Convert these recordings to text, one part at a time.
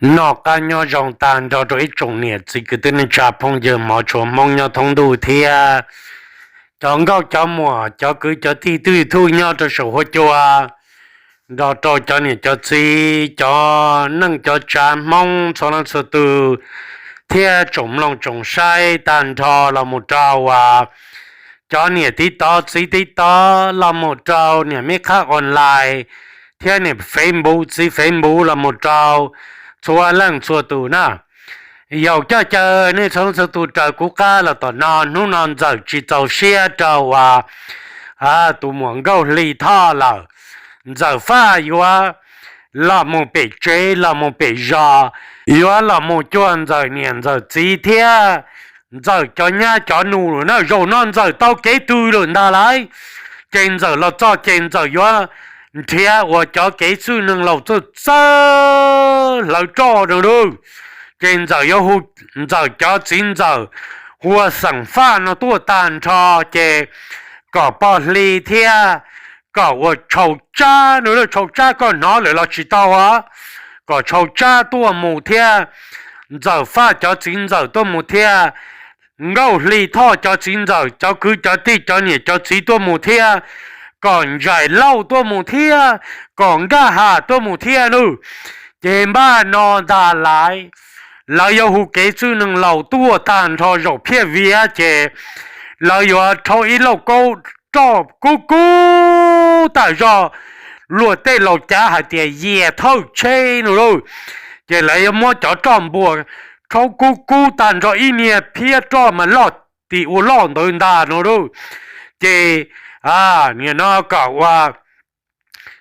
Noj qab nyob zoo tag nrho rau ib tsoom niam txiv kwv tij neej tsa phooj ywg hmov tshua Hmoob nyob thoob ntuj thiab cov nkauj cov muam cov kwv cov tij twj ywm nyob rau saum huab cua, nrog rau cov niam cov txiv cov neej cov tsav Hmoob txhua leej txhua tus thiab tsoom mloog tsoom saib tag nrho los mus rau uas cov niam TikTok txiv TikTok los mus rau niam meb qhab online thiab niam Facebook txiv Facebook los mus rau txhua leej txhua tus na. Yaum coj caw nej txhua leej txhua tus raws kuv qab los tom no. Hnub no Ntxawm tsis txaus siab rau uas tus muam Nkauj Hli Thoj lawm. Ntxawm Faj yuav los mus pem tsev los mus pem zos, yuav los mus cuag Ntxawm niam Ntxawm txiv thiab Ntxawm cov nyab cov nus lawm na. Zaum no Ntxawm tau kev twg lawm ntag lauj. Ces Ntxawm los txog ces Ntxawm yuav nrhiav uas cov kev txwj neeg laus txawj txawj hlawv roj no lauj. Ces Ntxawm yuav hu Ntxawm cov txiv Ntxawm hu ua xeem Faj no tuaj tag nrho, ces kom pog Hli thiab kom uas Tshau Tsab no, Tshau Tsab koj hnov lawm los tsis tau os, kom Tshau Tsab tuaj mus thiab Ntxawm Faj cov txiv Ntxawm tuaj mus thiab Nkauj Hli Thoj cov txiv Ntxawm cov kwv cov tij cov niam cov txiv tuaj mus thiab, kom Ntsais Lauj tuaj mus thiab, kom Nkaj Ham tuaj mus thiab nawb. Ces npaj no ntag lauj, lawv yuav hu kev txwj neeg laus tuaj tag nrho zaum phiaj vias ces lawv yuav rhaub ib lauj kaub roj kub kub tag zog, luag tej laus cav hais tias yias thawj tsheb no lauj. Ces lawv yuav muab cov roj npua rhaub kub kub tag nrho ib niag phiab roj mas loj tim ua loj ntawd ntag no lauj. Ces nim no kom ua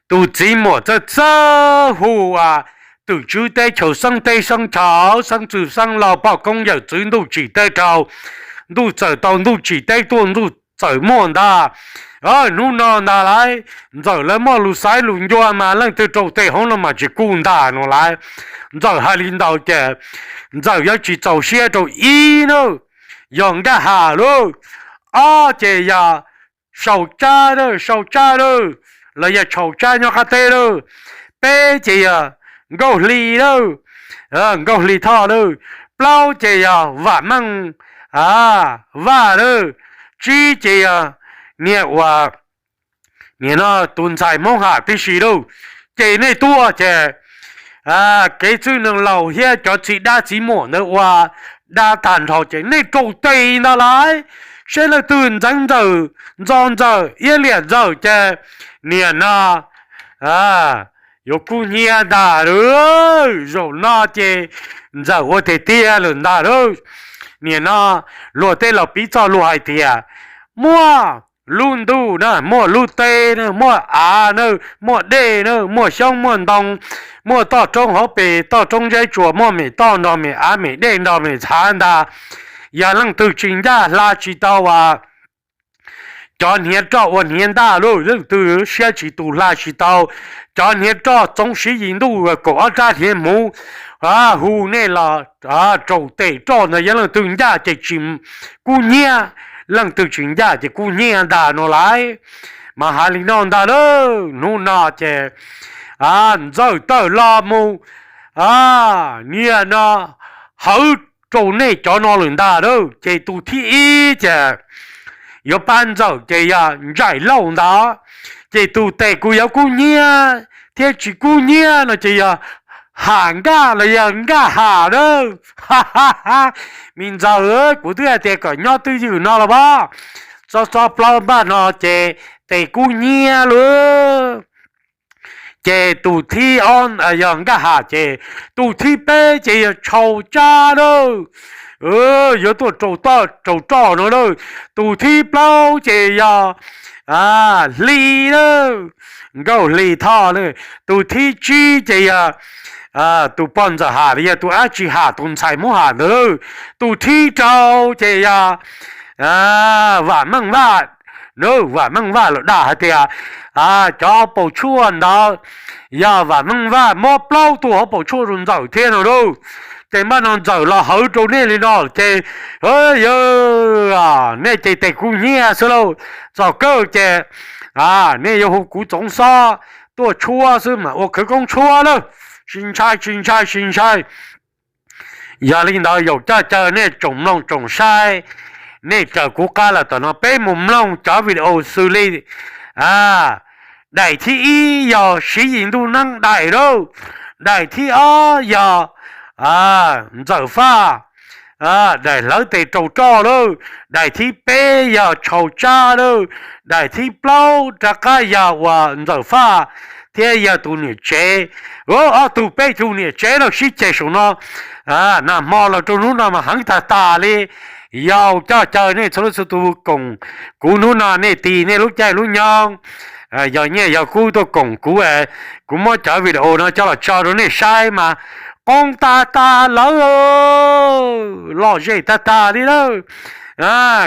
tus txiv muam txawj txawj hu uas twm tswv teb chaws xeeb teb xeeb chaws xeeb txwv xeeb laus pog koob yawm txwv ntuj tsim teb rau ntuj txawm tau ntuj tsim teb tuaj ntuj txawm muaj ntag. Hnub no ntag lauj, Ntxawm lawv muaj lus xaiv lus ncua mas leej twg rau tes hauv no mas tsis kuj ntag no lauj. Ntxawm hais li ntawd ces Ntxawm yuav tsis txaus siab rau ib nawb, yog Nkaj Ham lauj. Ob ces yog Sau Tsab, Sau Tsab lauj, los yog Tshau Tsab nyob qab teb lauj. Peb ces yog Nkauj Hli lauj, Nkauj Hli Thoj lauj. Plaub ces yog Vam Meej Vaj lauj. Tsib ces yog niag uas nim no tus ntxhais Hmoob Ham tib si lauj. Ces nej tuaj ces kev txwj neeg laus thiab cov txiv dab txiv muam ntawd ua dab tag nrho ces nej rau tes ntag lauj. Seb leej twg ntxeev Ntxawm, ntxo Ntxawm, iab liam Ntxawm ces nim no yuav kub hnyiab ntag lauj. Zaum no ces Ntxawm ua tiag tiag lawm ntag lauj. Nim no luag tej laus piv txoj lus hais tias muaj lub ntuj na, muaj lub teb na, muaj av na, muaj dej na, muaj xyoob muaj ntoo, muaj toj roob hauv pes toj roob zeb tsuas, muaj me toj nrog me av, me dej nrog me txhav ntag. Yog leej twg tsis ncaj hla tsis tau as cov hniav roj ua hniav ntaj lauj, leej twg siab tsis tus hla tsis tau cov hniav roj txoov siv yim ntuj kaum ob rab hniav hmuv hu nej los rau tes roj ntag. Yog leej twg ncaj ces tsis kub hnyiab, leej twg tsis ncaj ces kub hnyiab ntag no lauj. Mas hais li no ntag lauj. Hnub no ces Ntxawm tawm los mus niag no hawv rau nej cov no lawm ntag lauj. Ces tus thib ib ces yuav pab Ntxawm ces yog Ntsaim Lauj ntag. Ces tus tes kuv yuav kub hnyiab thiab tsis kub hnyiab no ces yog Ham Nkaj los yog Nkaj Ham lauj. Me Ntxawm, kuv twb hais tias kom nyob twj ywm no los as. Txob txob plaub npaj no ces tes kub hnyiab lauj. Ces tus thib ob yog Nkaj Ham, ces tus thib peb ces yog Tshau Tsab lauj. Yuav tuaj rau roj no lauj. Tus thib plaub ces yog Hli lauj, Nkauj Hli Thoj lauj. Tus thib tsib ces yog tus pog Ntxawm Ham los yog tus dab tsi Ham, tus ntxhais Hmoob Ham ntawd lauj. Tus thib rau ces yog Vam Meej Vaj. Vam Meej Vaj los dag hais tias cov hauv paus tshuaj ntawd yog Vam Meej Vaj muab plaub tug hauv paus tshuaj rau Ntxawm thiab no lauj. Ces npaj no Ntxawm los hawv rau nej li no ces nej ces tes kub hnyiab xwb lauj. Txog kawg ces nej yuav hu kuv Txoov Xob tuaj tshuab xwb mas ua khawv koob tshuab lauj. Tsis ntshai, tsis ntshai, tsis ntshai. Yog li ntawd yaum coj caw nej tsoom mloog tsoom saib, nej raws kuv qab los tom no peb mus mloog cov video xws li daim thib ib yog Siv Yis ntuj neeb daim lauj, daim thib ob yog Ntxawm Faj daim hlawv tes rau roj lauj, daim thib peb yog Tshau Tsab lauj, daim thib plaub rov qab yog uas Ntxawm Faj thiab yog tus niam tsev. Ob tug peb tug niam tsev los sib ceg saum no nag hmo los rau hnub no mas heev tag tas li. Yaum coj caw nej txhua leej txhua tus koom kuv hnub no nej tis nej lub caij lub nyoog, yog nyiaj yog kub tuaj koom kuv, kuv muab cov video no coj los tso rau nej saib mas qoob tag tag lawm, lom zem tag tag li lawm.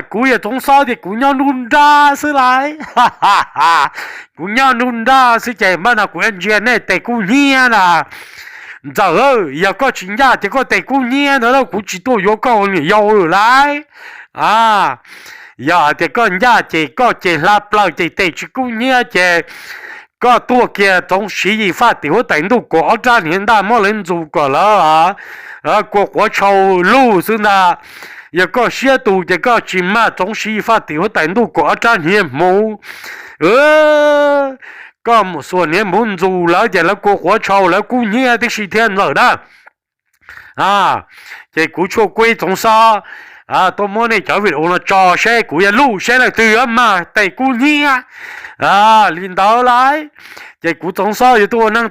Kuv yog Txoov Xob tias kuv nyob nruab nrab xwb lauj. Kuv nyob nruab nrab xwb ces npaj no kuv ntsia nej tes kub hnyiab na. Ntxawm, yog koj tsis ncaj ces koj tes kub hnyiab ntawd kuv tsis tuaj yuav koj ua niam yau lawm lauj. Yog hais tias koj ncaj ces koj ces hla plaws ces tes tsis kub hnyiab ces koj tuaj kiag tsoov Siv Yis Faj tim huab tais ntuj kuam ob rab hniav ntaj muab lawv ntxus kom lawv kua quav tshau luj xwb ntag. Yog koj siab tus ces koj tsis mag tsoov Siv Yis Faj tim huab tais ntuj kuam ob rab hniav hmuv. Koj mus xuas hniav hmuv ntxus lawv ces lawv kua quav tshau lawv kub hnyiab tib si thiab Ntxawm na. Ces kuv Tshuaj Kuib Txoov Xob tuaj muab nej cov video no tso seb kuv yuav luj seb leej twg yuav mag tes kub hnyiab li ntawd lauj. Ces kuv Txoov Xob yuav tuaj ua neej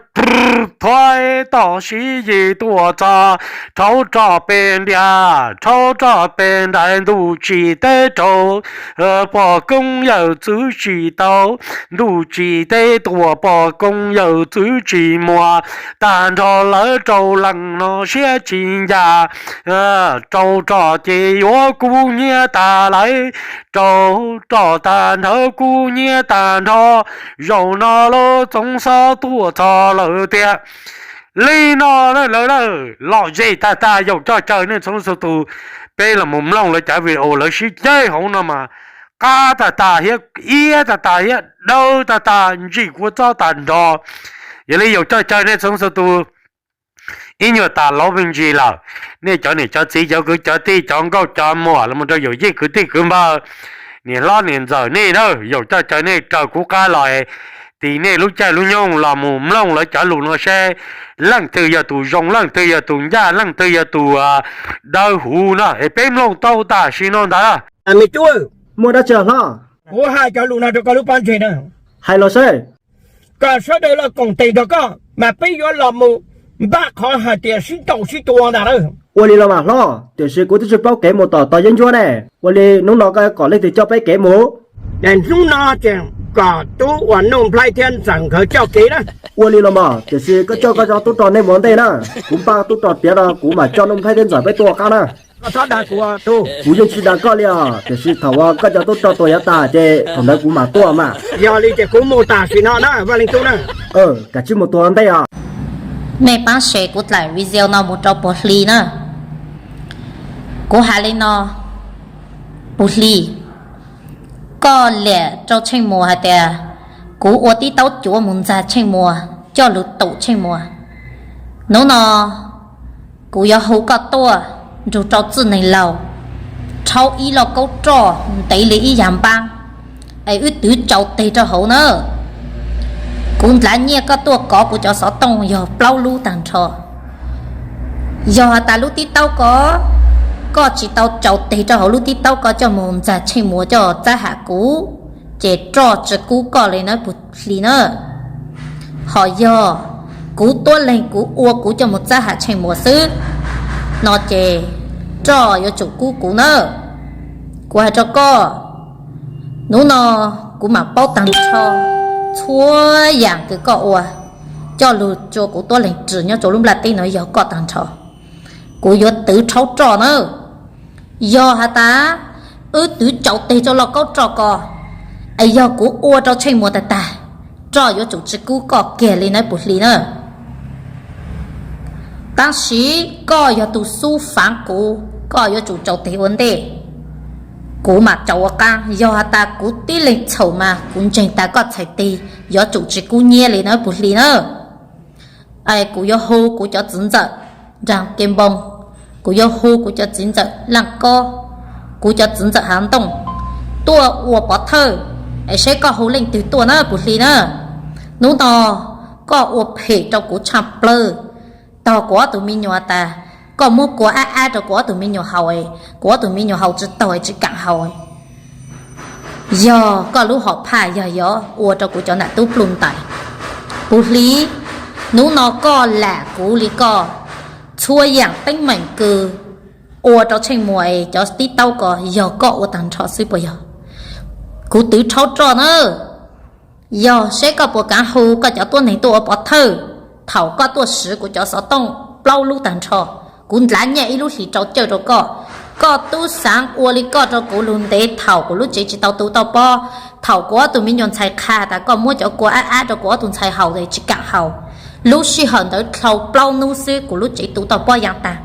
thov tom Siv Yis tuaj txog rhaub roj pes ntiag, rhaub roj pes ntais ntuj tsis teb rau pog koob yawm txwv tsis tau, ntuj tsis teb tuaj pog koob yawm txwv tsis muaj, tag nrho lawv rau leej no siab tsis ncaj, rau roj ces yuav kub hnyiab tag lawm, rau roj tag nrho kub hnyiab tag nrho, zaum no lub Txoov Xob tuaj txog lawm tiag. Li no na lawv lom zem tag tag yaum coj caw nej txhua leej txhua tus, peb los mus mloog lawv cov video lawv sib ceg hauv no mas qab tag tag thiab iab tag tag thiab dawb tag tag ntsim kua txob tag nrho. Yog li yaum coj caw nej txhua leej txhua tus, ib nyuag tas laub me ntsis lawm, nej cov niam cov txiv cov kwv cov tij cov nkauj cov muam los mus rau yaum yij kwv tij kwv npawg, niam hlob niam ntxawm nej na, yaum coj caw nej raws kuv qab los es tis nej lub caij lub nyoog los mus mloog lawv cov lus no seb leej twg yog tus zoo, leej twg yog tus ncaj, leej twg yog tus dawb huv na. Es peb mloog tau tam sim no ntawd. Me tub, muaj dab tsi hlob? Kuv hais cov lus no rau koj lub pob ntseg na. Hais los seb. Kom sawv daws los koom tes nrog koj mas peb yuav los mus npaj qhov hais tias sib ntaus sib tua ntag lauj. Ua li los mas hlob, tiam sis kuv twb tsis paub kev mus tom tog yeeb ncuab ne. Ua li hnub no koj kom leej twg coj peb kev mus? Hnub no ces kom tub uas Nuj Nplhaib thiab Ntxawm nkawd coj kev na. Ua li los mas, tiam sis koj coj koj cov tub rog nej mus ua ntej na. Kuv npaj tub rog tiav no kuv mam coj Nuj Nplhaib thiab Ntxawm peb tuaj qab na. Kuv yeej tsis dag koj li os, tiam sis thaum uas koj cov tub rog tua yav tas ces thaum ntawd kuv mam tuaj mas. Yog li ces kuv mus tam sim no na Vaj Leej Tub na. Kav tsij mus tua ntej os. Nej pab share kuv daim video no mus rau Puas Hli na. Kuv hais li no, Puas Hli, koj liam rau Tsheej Muas hais tias kuv ua tib taub cuav mus ntxag Tsheej Muas coj lug tum Tsheej Muas. Hnub no kuv yuav hu koj tuaj nrug rau txwj neeg laug rhaub ib lauj kaub roj ntev li ib yag npaab, es wb twv tsau teg rau hauv na. Kuv dlav nyiaj koj tuaj kov kuv cov xov tooj yog plaub lub tag nrho. Yog has tas lub tib taub ko koj tsis tau tsau teg rau hauv lub tib taub ko coj mus ntxag Tsheej Muas coj txab ham kuv, ces roj tsis kub koj li na Puas Hli na. Ho yog kuv tuab leeg kuv ua kuv coj mus txab ham Tsheej Muas xwb no ces roj yuav tsum kub kuv na. Kuv hais rau koj, hnub no kuv mam paub tag nrho txhua yam kws koj ua coj lug rua kuv tuab leeg ris nyob rua lub nplaj teb no yog koj tag nrho. Kuv yuav twv rhaub roj na. Yog has tas wb twv tsau teg rau lauj kaub roj ko, es yog kuv ua rau Tsheej Muas tag tag, roj yuav tsum tsis kub koj kiag li na Puas Hli na. Tab sis koj yog tug xub faav kuv, koj yuav tsum tsau teg ua ntej, kuv mam tsau ua qaab. Yog has tas kuv tib leeg txhaum mas kuv ntseeg tas koj txhais teg yuav tsum tsis kub nyiab li na Puas Hli na. Kuv yuav hu kuv cov txiv ntxawm nraag ke npoo, kuv yuav hu kuv cov txiv ntxawm laaj kob, kuv cov txiv ntxawm haav ntooj tuaj ua pov thawj, es saib koj hu leej twg tuaj na Pug Hli na. Hnub no koj ua phem rau kuv tshaaj plawg, tog kuv ob tug me nyuam tas, koj muab kua ab ab rau kuv ob tug me nyuam haus, kuv ob tug me nyuam haus tsi taug tsi kaam haus. Yog koj lub hom phaj yog yuav ua rau kuv cov nam tub pluj ntais, Pug Hli, hnub no koj lam kuv li koj, txhua yaam teeb meem kws ua rau Tsheej Muas cov tib taub ko yog koj ua taag nrho xwb puas yog? Kuv twv rhaub roj na. Yog saib koj puas kaav hu koj cov tuab neeg tuaj ua pov thawj. Thaum koj tuaj swv kuv cov xov tooj plaub lub taag nrho, kuv ndlav nyaj ib lub hlis rau cawj rau koj. Koj tub xaav ua li koj rau kuv lug ntev thaum kuv lub tsev tsis tau tu tau pob, thaum kuv ob tug me nyuam ntxhais qha tas koj muab cov kua ab ab rau kuv ob tug ntxhais haus es tsis kaam haus. Lub sij hawm ntawd dhau plaub hnub xwb kuv lub tsev tu tau pob yaa taag,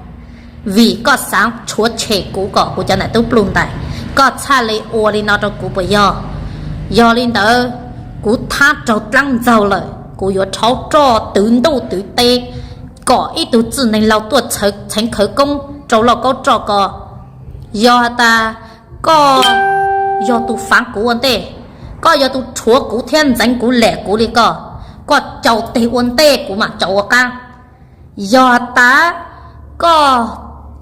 vim koj xaav tshuav tshem kuv kom kuv cov nam tub pluj ntais, koj txhaj le ua li no rau kuv puas yog? Yog li ntawd, kuv thab raug dlaab ntxaug lawm, kuv yuav rhaub roj twv ntuj twv teb kom ib tug txwj neeg laug tuaj txheev khawv koob rau lauj kaub roj ko. Yog has tas koj yog tus faav kuv ua ntej, koj yog tus rhuav kuv thiab ntxeev kuv lam kuv li koj, koj caum teg ua ntej kuv maam caum ua qaab. Yog has tas koj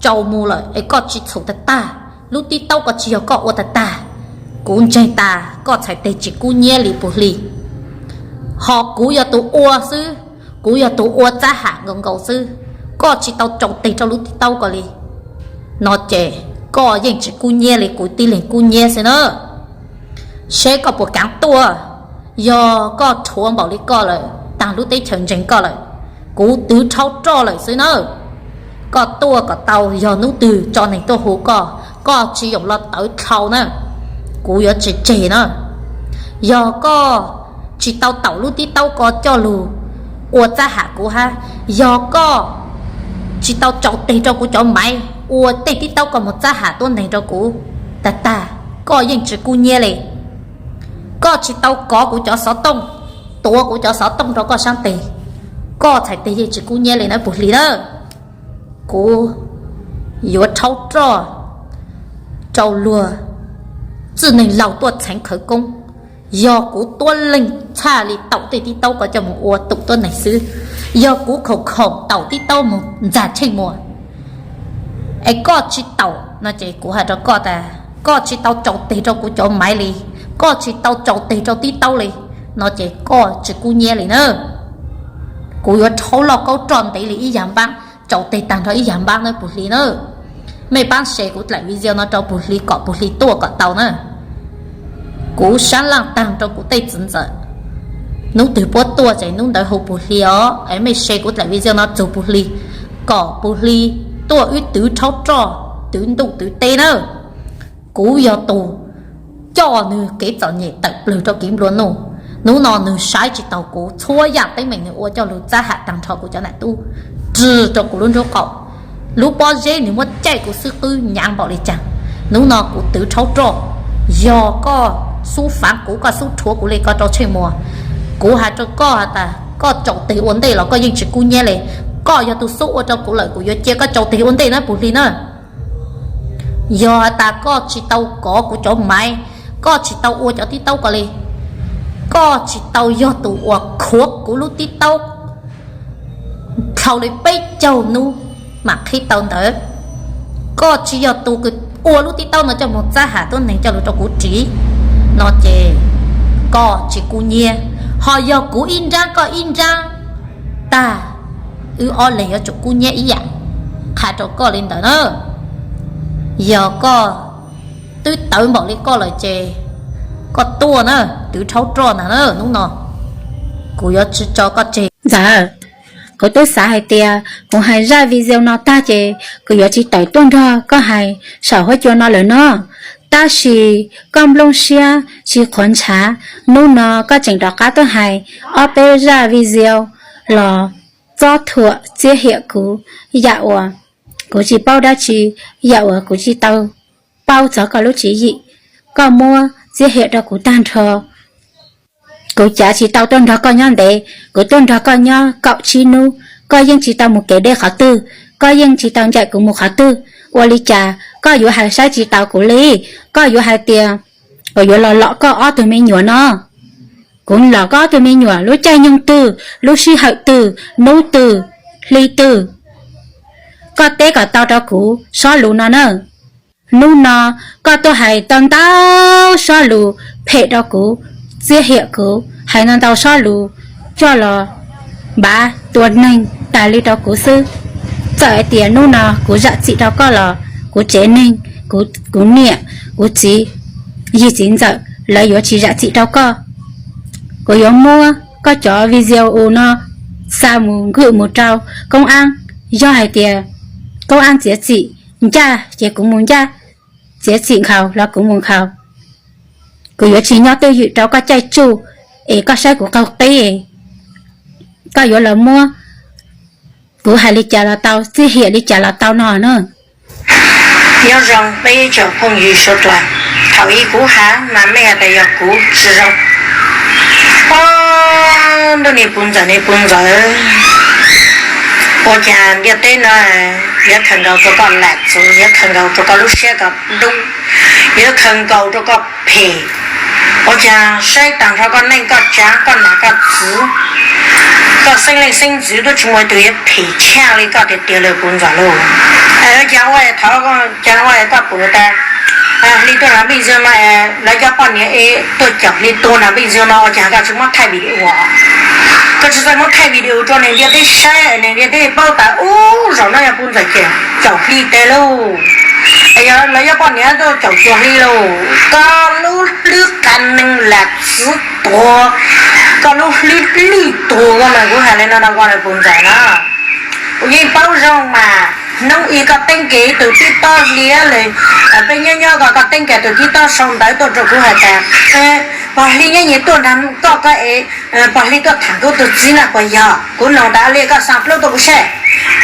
caum mus lawm es koj tsis txhum tag tag, lub tib taub ko tsis yog koj ua tag tag, kuv ntseeg tas koj txhais teg tsis kub nyiab li Pug Hli. Ho kuv yog tus ua xwb, kuv yog tus ua txab ham nkaus nkaus xwb, koj tsis tau caum teg rau lub tib taub ko li, no ces koj yeej tsis kub nyiab li kuv tib leeg kub nyiab xwb na. Saib koj puas kaav tuaj. Yog koj rhuav npaum li koj lawm, taag lub teb chaws ntseeg koj lawm, kuv twv rhaub roj lawm xwb na. Koj tuaj kom tau, yog hnub twg tso neeg tuaj hu koj, koj tsis yoom los tawv dlhau na, kuv yuav tsis tseg na. Yog koj tsis tau taum lub tib taub ko coj lug ua txab ham kuv hab, yog koj tsis tau caum teg rau kuv cov maiv ua tej tib taub ko mus txab ham tuab neeg rau kuv tag tag, koj yeej tsis kub nyiab li. Koj tsis tau kov kuv cov xov tooj, tuav kuv cov xov tooj rau koj saab teg, koj txhais teg yeej tsis kub nyiab li na Pug Hli na. Kuv yuav rhaub roj rau luag txwj neeg laug tuaj txheev khawv koob. Yog kuv tuab leeg txhaj li taum tej tib taub ko coj mus ua tum tuab neeg xwb, yog kuv khoom khoom taum tib taub mus ntxag Tsheej Muas, es koj tsis taum no ces kuv has rau koj tas koj tsis tau caum teg rau kuv cov maiv li, koj tsis tau caum teg rau tib taub li, no ces koj tsis kub nyiab li na. Kuv yuav rhaub lauj kaub roj ntev li ib yag npaab, caum teg taag nrho ib yag npaab na Pug Hli na. Mej paab share kuv dlaim video no rau Pug Hli kom Pug Hli tuaj kom tau na. Kuv sab laaj taag rau kuv tej txiv ntxawm, hnub twg puab tuaj ces hnub ntawd hu Pug Hli os. Es mej share kuv dlaim video no txug Pug Hli, kom Pug Hli tuaj wb twv rhaub roj, twv ntuj twv teb na. Kuv yog tus coj nwg kev txom nyem tawm plawg rau kev nplua nuj. Hnub no nwg saib tsis taus kuv, txhua yaam teeb meem nwg ua coj lug txab ham taag nrho kuv cov nam tub, rwg rau kuv lub nraub qaum. Lub pob zeb nwg muab caij kuv xwb qwb nyaav npaum li caag. Hnub no kuv twv rhaub roj, yog koj xub faav kuv, koj xub rhuav kuv li ko rau Tsheej Muas, kuv has rau koj has tas koj caum teg ua ntej los koj yeej tsis kub nyiab li. Koj yog tus xub ua rau kuv lawm, kuv yuav cia koj caum teg ua ntej na Pug Hli na. Yog has tas koj tsis tau kov kuv cov maiv, koj tsis tau ua cov tib taub ko li, koj tsis tau yog tus uas khuav kuv lub tib taub dhau li peb caug nub maam qhib tau ntawd, koj tsis yog tus kws ua lub tib taub no coj moog txab ham tuab neeg coj lug rau kuv ris, no ces koj tsis kub nyiab. Ho yog kuv ib nraab koj ib nraab tag, wb ob leeg yuav tsum kub nyiab ib yaam. Qha rau koj li ntawd na. Yog koj twb tawv npaum li koj lawm ces koj tuaj na, twv rhaub roj ntag na. Hnub no kuv yuav tsis tso koj tseg ntag. Kuv twb xav hais tias kuv hais zaj video no tag ces kuv yuav tsis tawm tuaj nrog koj hais saum huab cua no lawm no. Tab sis koj nplooj siab tsis qhuav ntshav, hnub no koj tseem rov qab tuaj hais ob peb zaj video los txob thuam txiab hiam kuv, yam uas kuv tsis paub dab tsi, yam uas kuv tsis tau paub txog koj lub tswv yim. Koj muab txiab hiam rau kuv tag nrho. Kuv cav tsis tau tuaj nrog koj nyob ntev, kuv tuaj nrog koj nyob kaum tsib hnub, Koj yeej tsis tau mus kev deb qhov twg, koj yeej tsis tau ncaim kuv mus qhov twg, ua li cas koj yuav hais saib tsis taus kuv li? Koj yuav hais tias kuv yuav los lom koj ob tug me nyuam no. Kuv los koj ob tug me nyuam lub caij nyoog twg, lub sij hawm twg, hnub twg, hli twg, koj teb kom tau rau kuv sob lus no na. Hnub no koj tuaj hais tau ntau sob lus phem rau kuv, txiab hiam kuv, hais ntau ntau sob lus coj los npav tua neeg tas li rau kuv xwb. Txawm hais tias hnub no kuv zam txim rau koj los kuv tsev neeg, kuv niam, kuv txiv, yij txiv ntxawm lawv yuav tsis zam txim rau koj. Kuv yuav muab koj cov video no xa mus nkwm mus rau koob ab. Yog hais tias koob ab txiav txim ncaj ces kuv mus ncaj, txiav txim nkhaus los kuv mus nkhaus. Kuv yuav tsis nyob twj ywm rau koj caij tsuj es koj saib kuv qaug qib. Koj yuav los muab kuv hais li cas los tau, txiab hiam li cas los tau no na. Nyob zoo peb tsoom phooj ywg suav dlawg, thaum ub kuv has mas mej has tas yog kuv tsis zoo. Ob, ntuj, niag puv ntxawm, niag puv ntxawm, ua cas ntiaj teb no yuav khaws nkaus rau koj lam txwv, yuav khaws nkaus rau koj lub siab koj dub, yuav khaws nkaus rau koj phem. Ua cas saib tag nrho koj neej koj tsav, koj nam koj txwv, koj xeeb leej xeeb ntxwv twb tsis muaj ib tug yuav phem tshaj li koj tiag tiag li puv ntxawm lauj. Ua cas ua, thov, cas ua koj puv tas hli tuaj nas npej ntxwg no, lawv cov poj niam es tuaj caum hli tua nas npej ntxwg no, ua cas koj tsis muab thaij video? Koj tsis txawj muab thaij video rau neeg ntiaj teb saib, neeg ntiaj teb paub tas ub, zaum no yog puv ntxawm caum hli tes lauj, es yog lawv cov poj niam tuaj caum cuag hli lauj. Koj lub hlwb qab neeg lam txwv tuag, koj lub hlwb lwj tuag koj mas, kuv hais li no rau koj puv ntxawm na. Kuv yeej paub zoo mas, hnub ib koj teeb kiag ib tug tib tob hli, peb nyob nyob ko koj teeb kiag tus tib tob sau ntawv tuaj rau kuv hais tas, pog hli nyob nyias tuaj nrog koj, koj es pog hli tuaj tham kuv tus txiv na, puas yog? Kuv nug tas li, koj xa plaub tuaj kuv saib.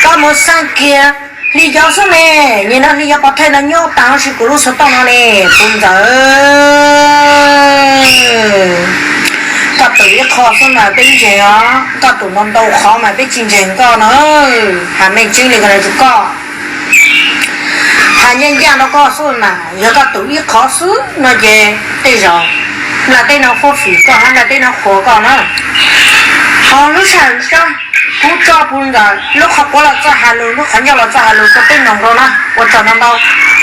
Koj mus xa kiag hli cov xwb ne, nim no hli cov pov thawj no nyob tas huv si kuv lub xov tooj no ne, puv ntxawm. Koj tus ib qho xwb mas peb ntseeg os, koj tus ntau ntau qhov mas peb tsis ntseeg koj na. Has meej tseeb li ko rau koj, has ncaj ncaj rau koj xwb mas, yog koj tus ib qho xwb no ces tej zaum nplaj teb no fuab fim koj, hab nplaj teb no qhuas koj na. Ho lub sij hawm no kuv tso puv ntxawm lub qhov quav los txoj has lus, lub qhov ncauj los txoj has lus rau peb mloog rau na, ua tsaug ntau ntau.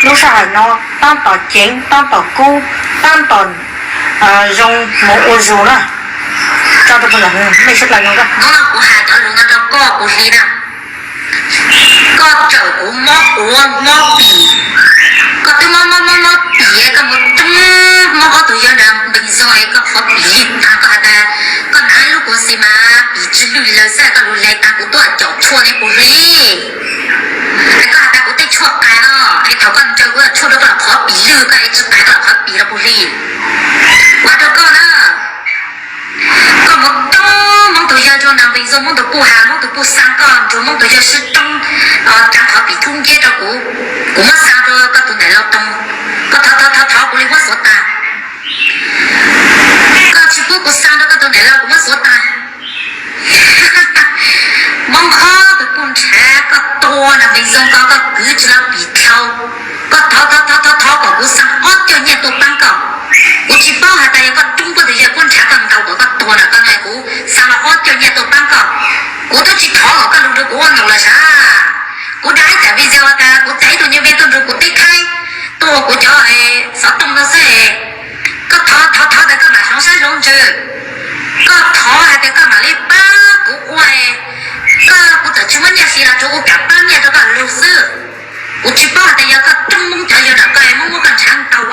Lub sij hawm no tab tom ceev, tab tom kub, tab tom zoo mus ua zug na. Tso rau puv ntxawm, mej sawv daws mloog. Hnub no kuv has cov lus no rau koj puv hli na. Koj txawm kuv mob quav mob pim, koj twb mob mob mob mob pim, koj mus rub mob ob tug yawg nram npees zoo es koj qhuav pim li tag, koj has tas koj hnav lub kuav xis mas pim tsis lwj li lawm xwb, koj lug hle tag kuv tuaj caum tshuaj ne puv hli. Es koj has tas kuv tej tshuaj qas no, es thaum koj ntsaws kuv tshuaj rau koj los qhuav pim lwj, koj es tsis qas koj los qhuav pim los puv hli. Ua rau koj na, koj mus rub Hmoob tus yawg rau nram npees zoo, Hmoob tus puj has, Hmoob tus puj xa koj nrug Hmoob tus yawg sib roob, tsa qhov pim thub nciab rau kuv, kuv muab xa rau koj tus ntawm laus toog, koj thov thov thov kuv li muab xuav tag. Koj tsis pub kuv xa rau koj tus ntawm laus, kuv muab xuav tag. Hmoob Khob tus puj nrhav, koj tua nram npees zoo ko, koj kwv tsis los pim dlhau. Koj thov thov thov thov kom kuv xa ob coj nyiaj tuaj paab koj. Kuv tsis paub has tas yog koj rub puab tus yawg puab nrhav koj ntaus kom koj tuag na, koj no kuv xa los ob coj nyiaj tuaj paab koj. Kuv twb tsis thov kom koj lug nrug kuv ua ntaus lawm sav. Kuv dag ib tsam video tas kuv txais ib tug nyuj vej tuaj nrug kuv teb thaib, tuaj ua kuv cov xov tooj no xwb. Koj thov thov thov tas koj mam hloov sab hloov ntsws. Koj thov has tas koj mam li paab kuv ua, koj, kuv txawm tsis muaj nyiaj hli los tsuav kuv kam paab nyiaj rau koj lug xwb. Kuv tsis paub has tas yog koj rub Hmoob cov yawg nram koj, Hmoob muab koj nrhav ntaus,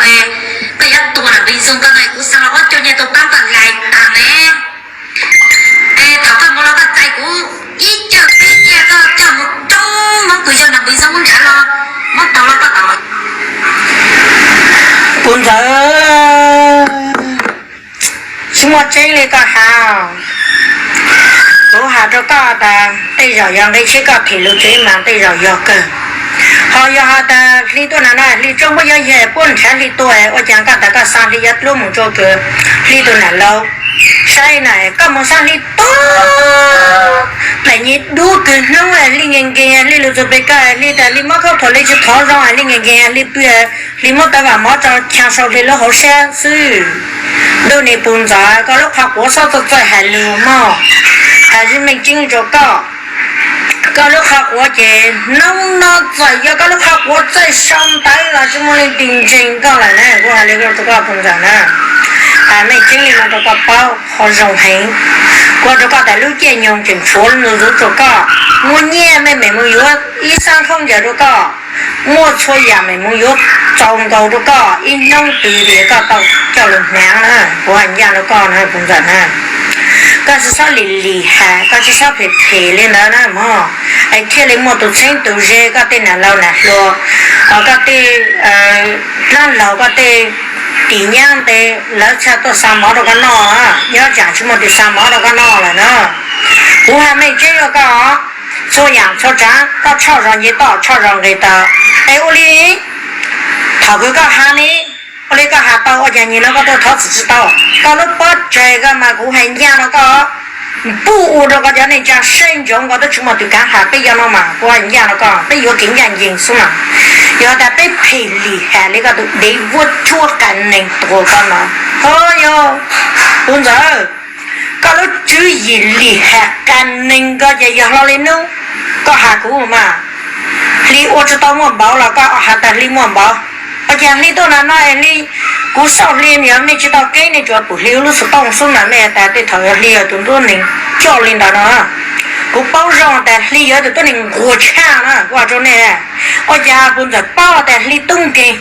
koj yuav tuag nram npees zoo ko no, kuv xa los ob coj nyiaj tuaj paab koj lais tag ne. Es thaum koj mus los koj txais kuv ib caj peb nyiaj koj coj mus rub Hmoob tus yawg nram npees zoo muab nrhav los, muab ntaus los koj tau. Puv ntxawm, tsis muaj tseeb li koj has. Kuv has rau koj tas tej zaum yog nqe tsheb koj them lus tsev mas tej zaum yog kawg. Ho yog has tas hli tuaj na na, hli tsob muab yuav yawg puab nrhav hli tua, ua cas koj tas koj xa hli yuav dluab mus rau kws hli tus nam laug tsaib na, koj mus xab hli tuag, dlaim nyim dub kws hnub hli nkees nkees hli lug txug pem koj hli tas hli muab khaub thuas li tsi thov zoo hli nkees nkees hli pw, hli muab tawv vam mov tso chaa sau hli lub hauv sab xwb. Ntuj nis puj ntxawm, koj lub qhov quav xob txawj txawj has lug mog, has zaj meej tseeb rua koj. Koj lub qhov quav ces hnub no txawm yog koj lub qhov quav txawj sau ntawv los tsi muaj leej twg ntseeg koj lawm na, kuv has li rua koj puj ntxawm na. Has meej tseeb li no rua koj paub qhov zoo heev. Kuv has rua koj tas lub caij nyoog tseem tshuav lub ntuj ntxuv rua koj, muaj nyiaj mej meem moog yuav ib xab khaub ncaws rua koj, muaj txhua yaam meem moog yuav txaus nkaus rua koj, ib hnub twg koj tau coj lug hnaav na, kuv has ncaj rua koj na puj ntxawm na. Koj tsi xob lim lim has, koj tsi xob phem phem li ntawd na mog, es thiaj li muaj tus txheeb tus ze, koj tej nam laug nam hluas, koj tej dlaab laug, koj tej tim nyab nte, lawv txhaj tuaj xa mov rua koj noj, nyob tsam tsi muaj tus xa mov rua koj noj lawm na. Kuv has meej tseeb rua koj, txhua yaam txhua tsaav koj tshoj zog nce toj tshoj zog nqis taw, es ua li thaum kws koj has ne, ua li koj has tau ua caag nyim no koj tuaj thov txim tsi tau? Koj lub pob tsaig koj mas kuv has ncaj rua koj, npuj ua rua koj cov neej tsaa saib ntsoov koj twb tsi muaj tus kaav has peb cov no mas kuv has ncaj rua koj, peb yuav kev ncaj ncees xwb mas. Yog tas peb phem lim has li koj tus dev vuab tshuab qas neeg tuag koj no, ho yog puj ntxawm, koj lub tswv yim lim has qas neeg koj ces yog hlo li nub koj has kuv mas, hli ua tsi tau muaj npaum los koj has tas hli muaj npaum. Ua caag hli tuaj na no es hli, kuv xauj hli yog mej tsi tau kev nej tsuas pum hli ua lub xov tooj xwb mas mej tas tej thaum yog hli yog tus tuab neeg coj li ntawd no. Kuv paub zoo tas hli yog tus tuab neeg nquag tshaj na, kuv has rua nej. Ua caag puj ntxawm paub tas hli tub nkeeg,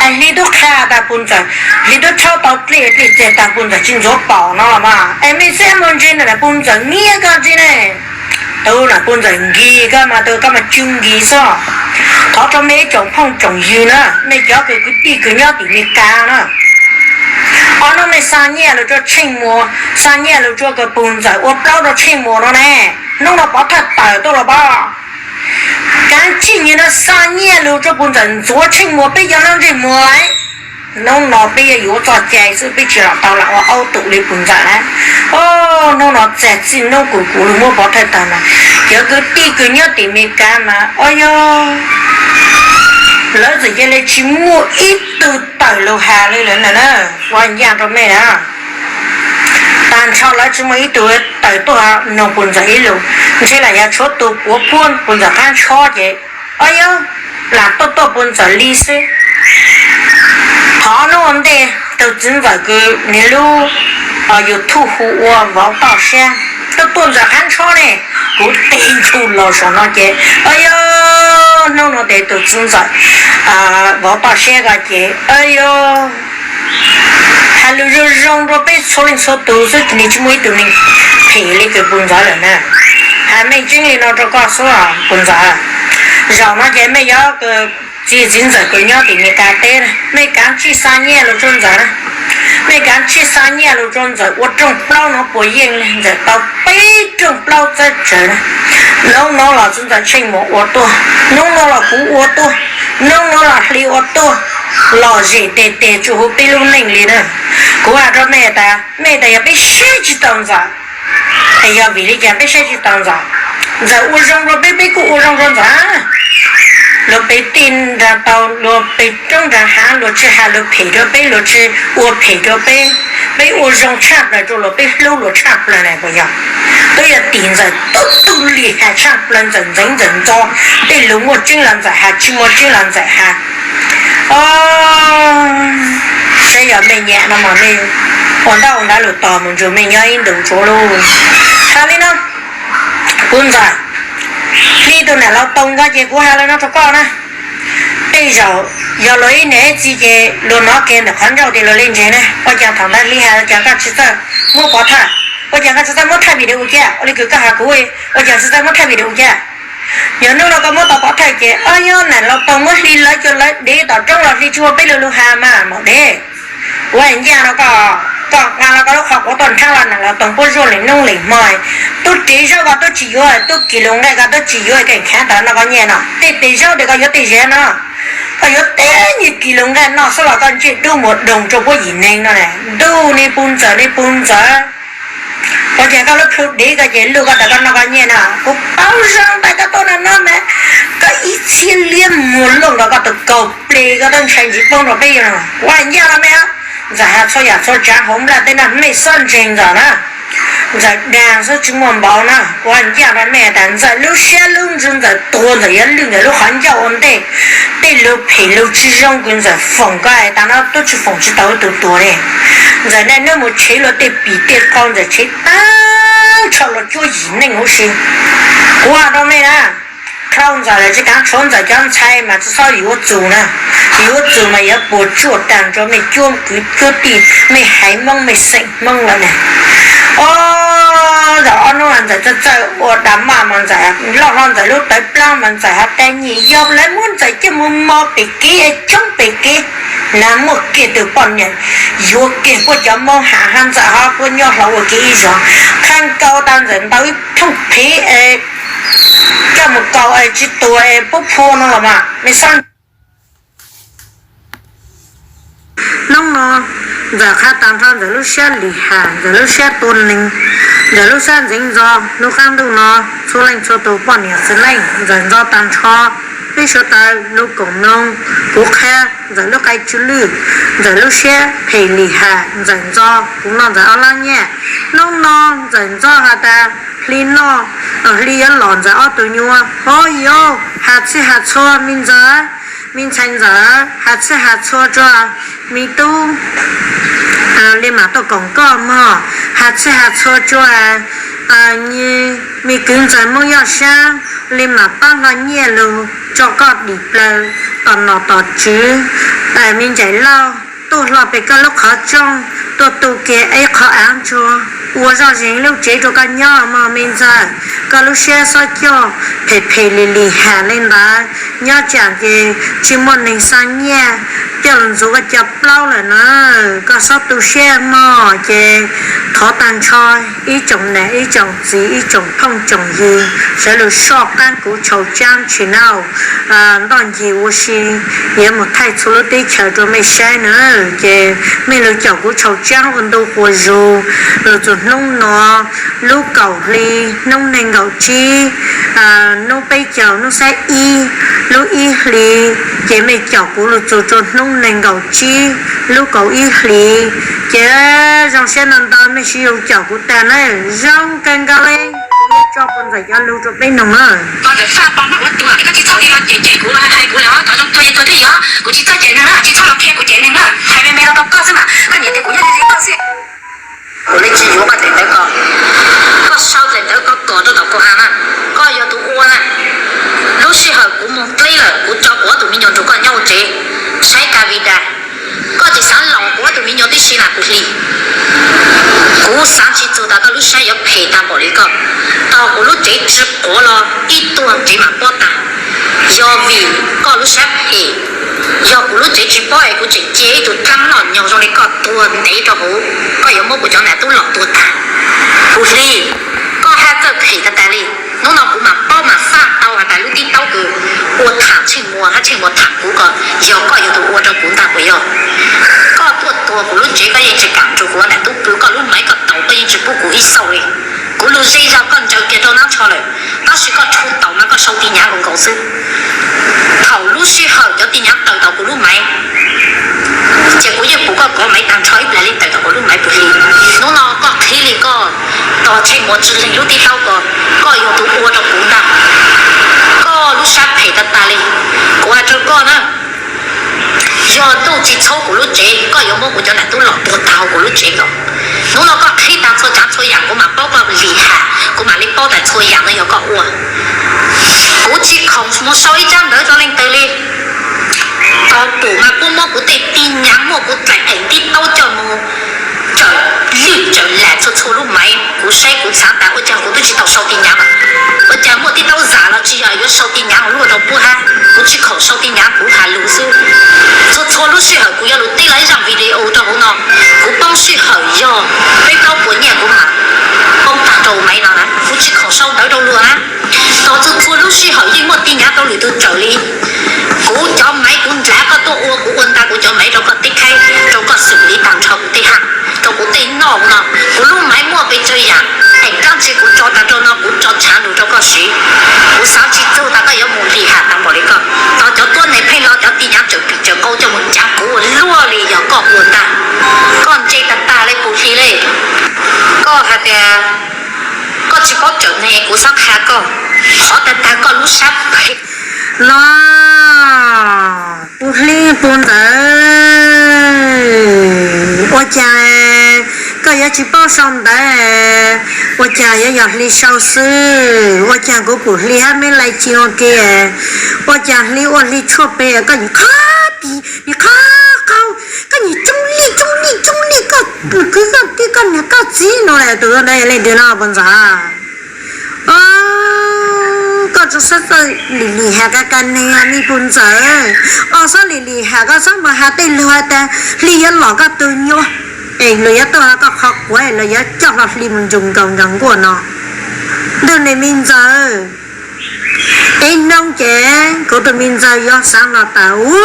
es hli tub qha tas puj ntxawm, hli tub tshawb tau dlej dlej txeg tas puj ntxawm tsi ntxuav pom no los mas, es mej xav muaj ntse na puj ntxawm nyiab koj ntsi ne. Tus na puj ntxawm nkig koj mas tus koj mas tsw nkig xwb. Thov rua mej ib tsoom phooj tsoom ywg na, mej cov kws kwv tij kws nyob tim Meskas na, ob hnub mej xa nyiaj lug rua Tsheej Muas, xa nyiaj lug rua kws puj ntxawm ua plaub rua Tsheej Muas no ne, hnub no pov thawj tawm tuaj los pab. Kaav tsij nyag no xa nyiaj lug rua puj ntxawm ntxuav Tsheej Muas peb cov nab ntsej muag lawm. Hnub no peb yuav yuav txoj cai xwb, peb tsi los tau lam ua aub tum li puj ntxawm na. Hnub no txag txij hnub kuv kuv lug muab pov thawj tawm mas, cov kwv tij kws nyob tim Meskas mas, o yog, lawv txawm cia li tsi muaj ib tug tawm lug has li lawm na. Ua ncaj rua mej na, tag nrho lawv tsi muaj ib tug tawm tuaj nug puj ntxawm ib lus, ntshe lam yog tshuav tus puav puab puj ntxawm qab ntshob ces, o yog, lam tuaj tuaj puj ntxawm li xwb. Thov nub ua ntej tus txiv ntxawm kws nwg lub YouTube hu ua Vauv Toj Siab, tuaj tuaj ntxawm qab ntshob ne, kuv tig nrug los saum no ces, o yog, hnub no tes tus txiv ntxawm Vauv Toj Siab ko ces, o yog, has lus zoo zoo rua peb txhua leej txhua tus xwb, nwg tsi muaj ib tug neeg phem li kws puj ntxawm lawm na. Has meej tseeb li no rua koj xwb puj ntxawm. Zaum no ces mej cov txiv txiv ntxawm kws nyob tim Meskas teb, mej kaav tsij xa nyiaj lug rua ntxawm na. Mej kaav tsij xa nyiaj lug rua ntxawm ua rooj plaub no puas yeej li, ntxawm tau peb rooj plaub txawb tsawv na. Hnub no los txiv ntxawm Tsheej Muas ua tuaj, hnub no los kuv ua tuaj, hnub no los hli ua tuaj, lom zem teg teg tsuas huv peb lub neej li na. Kuv has rua mej tas, mej tas yog peb saib tsi tau ntxawm, es yog vim li cas peb saib tsi tau ntxawm? Ntxawm ua zoo rua peb, peb kuj ua zoo rua ntxawm. Luag pem tij nraag tau, luag pem roob nraag hav, luag tsi has lug phem rua peb, luag tsi ua phem rua peb. Peb ua zoo tshaj plawg rua luag, peb hlub luag tshaj plawg na puas yog? Twb yog tim ntxawm tub tug lim has tshaj plawg, ntxawm ntxeev ntxawm ntxo, tej lug muaj tseeb los ntxawm has, tsi muaj tseeb los ntxawm has. Saib yog mej nyam no mas mej ua ntaub ua ntawv lug tos mus ntsug mej nyob ib ntus tsuav lub. Has li no, puj ntxawm, hli tug nam laug Toog ko ces kuv has li no rua koj na. Tej zaum yog luag ib niam ib txiv ces luag nov kiag ntawm qhov ncauj tes luag li ntseeg na. Ua caag thaum ntawd hli has caag koj tsi txawj muab pov thawj? Ua caag koj tsi txawj muab thaij video cia? Ua li kws koj has kuv, ua caag tsi txawj muab thaij video cia? Yog nub no koj muab tau pov thawj ces, o yog nam laug Toog muab hli lawv cov lawv dev tom roob los hli tsi ua peb lug lug has mas maum dev. Ua ncaj no koj, Koj nqa los koj lub qhov quav tuaj nrhab los nws los toog puab zuaj li noob li hmo. Tub ris zaub koj tub tsis yuav, tub kis lus nqaij koj tub tsis yuav, keem khav tawm noj koj nyiaj no. Tej pes zaub tes koj yuav tej zag no, koj yuav tej nyiaj kis lus nqaij noj xwb los koj ntsej dub mus doog rau puab yim neeg no ne. Ntuj, nej puj ntxawm, nej puj ntxawm. Ua cas koj lub plhu dev koj ces luj koj tawm koj noj koj nyiaj no. Kuv paub zoo npaum koj tuaj no no mas koj ib txhiab liab muag looj nkaus koj tus kaus plig koj twb ntshai ntsis poob rau peb yog no. Kuv hais ncaj rau mej, ntxawm has txhua yam txhua tsav hauv nplaj teb no mej xob ntseeg ntxawm na. Ntxawm dag xwb tsis muaj npaum na. Kuv hais ncaj rau mej tas ntxawm lub siab lub ntsws ntxawm tuag ntxawm yuav lwj ntxawm lub qhov ncauj ua ntej. Tej lus phem lus tsis zoo kws ntxawm foom koj tas no tub tsis foom tsis tau ib tug tuag li. Ntxawm niaj hnub mus tshev luag tej pim tej qau ntxawm tshev tag nrho luag cuab yim neej huv si. Kuv hais rau mej na, dlhau ntxawm lawm tsis kav tshuav ntxawm cov ntxhais mas tsis txhob yuav txus na. Yuav txus mas yuav puas tsuaj tag nrho mej cuab kwv cuab tij, mej haiv Hmoob mej xeem Hmoob lawm na. Ob, zaum ob hnub ntxawm txawj txawj ua dag maj mas ntxawm loj hlo ntxawm lub tawv plaab mas ntxawm has tas nyim yog lawv muab ntxawm coj mus mos pem kev coob pem kev. Nag muaj kiag tug poj niam yuav kiag puab cov Hmoob has hab ntxawm ho puab nyob hlo ua kiag ib zog. Qha nkaus tas ntxawm ntaus ib thooj qhev es coj mus kaus es tsis tuag es puab phua no los mas mej xob. Hnub no ntxawm qha tag nrho ntxawm lub siab lim ham, ntxawm lub siab tua neeg, ntxawm lub siab ntxeev ntxo. Lub qaab ntuj no txhua leej txhua tug poj niam txiv neej ntxawm ntxo tag nrho. Peb sawv daws lug koom mloog kuv qha ntxawm lub qai tsw lwj, ntxawm lub siab phem lim ham, ntxawm ntxo kuv noj ntxawm ob lab nyiaj. Hnub no ntxawm ntxo has tas hli noj, hli yuav lom ntxawm ob tug nyuas. Ho yog has txhij has txhua me ntxawm, me ntxhais ntxawm, has txhij has txhua rua me tub li mam tuaj koom koj mog. Has txhij has txhua rua me kwv ntxawg Moob Yaj Sab li mam paab hlo nyiaj lug tso koj dim plaws tom nom tom tswv. Me ntxhais Lauj, tuaj hlo pem koj lub qhov rooj, tuaj tu kiag ib qho av ntsuag, ua zoj zeeg lub tsev rua koj nyob mog me ntxawg. Koj lub siab xob coj phem phem lim lim ham li ntawd, nyob tsam ces tsis muaj neeg xa nyiaj coj lug ntxuav koj cov plaub lawm na. Koj xob tu siab mog, ces thov tag nrho ib tsoom nam ib tsoom txiv ib tsoom phooj tsoom ywg sawv lug soj qaab kuv Tshau Tsaab channel. Ntoj ncig ua si yuav mus thaij txhua lub teb chaws rua mej saib na. Ces mej lug caum kuv Tshau Tsaab ua ntu quas zug lug txug hnub no lub kaum hli hnub nees nkaum tsib, hnub peb caug hnub xab ib lub ib hlis, ces mej caum kuv lug txug rua hnub nees nkaum tsib lub kaum ib hlis. Ces zoo siab ntau ntau mej sib zog caum kuv tag na. Zoo kawg nkaus le, kuv yuav tso puag ntxawm cov lug rua peb noog na. Koj ntawm faj pom no ua tuag, koj tsis txhob li no ces ces kuv hais kuv lawm, thov zoo tuag ces tuag twb yog, kuv tsis txhob cem neeg na, tsis txhob los qhia kuv cem neeg na, hais me me rau tau koj xwb mas, koj niam tias kuv yog li koj xwb. Kuv le tsis yuav koj txawm ntawd ko, koj sau txawm ntawd ko kom rau tom kuv has na, koj yog tus ua na. Lub sij hawm kuv moog dleb lawm kuv tso kuv ob tug me nyuam nrug koj nyob hauv tsev saib ka vi da, koj tseem xaav los kuv ob tug me nyuam tib si na kuv hli. Kuv xaav tsis txug tas koj lub sab yuav phem tag npaum li koj. Tog kuv lub tsev tsi quav los ib tuag tsev mam pob tag. Yog vim koj lub sab phem, yog kuv lub tsev tsis pob es kuv tseem cia ib tug rab loj nyoog zoo li koj tuag ntev rau hauv, koj yuav muab kuv cov nam tub los tuag tag. Kuv hli, koj haj txawj phem tag tag li. Hnub no kuv mam paub mam faj tau has tas lub tib taub kws ua tham Tsheej Muas hab Tsheej Muas tham kuv ko, yog koj yog tus ua rau kuv ntag puas yog? Koj tuaj tuag kuv lub tsev koj yeej tsis kam rua kuv nam tub pw, koj lub maiv koj taus koj yeej tsis pub kuv ib xauj li. Kuv lug ze zog koj ntsaws kiag rau nab ntsho lawm, tab sis koj rhu taus mas koj sau ti nyav nkaus nkaus xwb. Thaum lub sij hawm cov ti nyav tawm tom kuv lub maiv, ces kuv yeej pum koj kov maiv tag nrho ib plag li tawm tom kuv lub maiv puag hli. Hnub no koj qhib li koj tos Tsheej Muas Tswv Leeg lub tib taub ko, koj yog tus ua rau kuv ntag. Koj lub sab phem tag tag li. Kuv has rau koj na, yog ntuj tsis txhawb kuv lub tsev, koj yuav muab kuv cov nam tub los tuag tag hauv kuv lub tsev nkaus. Hnub no koj qhib tag txhua tsav txhua yam kuv mam paub koj lim ham, kuv mam li paub tas txhua yam no yog koj ua. Kuv tsis khoom mus sau ib tsab ntawv rau leej twg li. Tau pum mas puab muab kuv tej ti nyav muab kuv tlaim eem tib taub coj mus tsawm lwj tsawm lam txhua txhua lub maiv. Kuv saib kuv xav tas ua caag kuv twb tsis tau sau ti nyav mas, ua caag muaj tib taub zam los tsis yog yuav sau ti nyav ua luaj rau puab hab. Kuv tsis khoom sau ti nyav kuv has lug xwb. Txhua txhua lub sij hawm kuv yuav lug tib los ib zaaj video rau hauv no, kuv Lub sij hawm yog peb plaub puas nyiaj kuv mam poob tag rau maiv no na, kuv tsis khoom sau ntawv rau luag na. Tos txog txhua lub sij hawm yeej muaj tij nyav rau lwm tus tsawm li. Kuv cov maiv kuv nrhav koj tuaj ua, kuv ua ntau kuv cov maiv rau koj tib khaib, rau koj xws li tag nrho kuv tej haj, rau kuv tej noj no. Kuv lub maiv muaj pes tsawg yam, es kab ntsis kuv tso tas rau no kuv tso tshav lug rau koj siv. Kuv xav tsis txog tas koj yuav mus lim ham tas npaum li koj. Tos cov tuab neeg pheej los cov tij nyav tsawm pim tsawm qau coj mus ncav kuv ua luaj li yog koj ua ntag. Koj ntse tag tag li puv hli li. Koj hais tias koj tsis paub tsawm ne, kuv xav qha koj, qhov tag tag koj lub sab phem no. Puv hli puv ntawd, ua cas koj yuav tsis paub sau ntawv? Ua cas yuav yog hli sau xwb? Ua cas kuv pum hli hab meb lais ci ua ke? Ua cas hli ua hli tshuaj pem koj nim qhab tis nim qhab qau, koj nim coob lij coob lij coob lij koj kwv koj tij koj niam koj txiv no, tus ntawd yog leej twg no puv ntxawg? Koj tsuas xav txawj lim lim has ka ka neeg me puv ntxawg. Os, xav lim lim has koj xav mus has tej lug has tas hli yuav lom koj tug nyuj, es luag yuav tuaj has koj qhov quav, luag yuav coj hlo hli mus ntsug nkaus nrog nkuaj no. Ntug niam me ntxawg, ib hnub ces kuv tus me ntxawg yuav xaav los tas ua,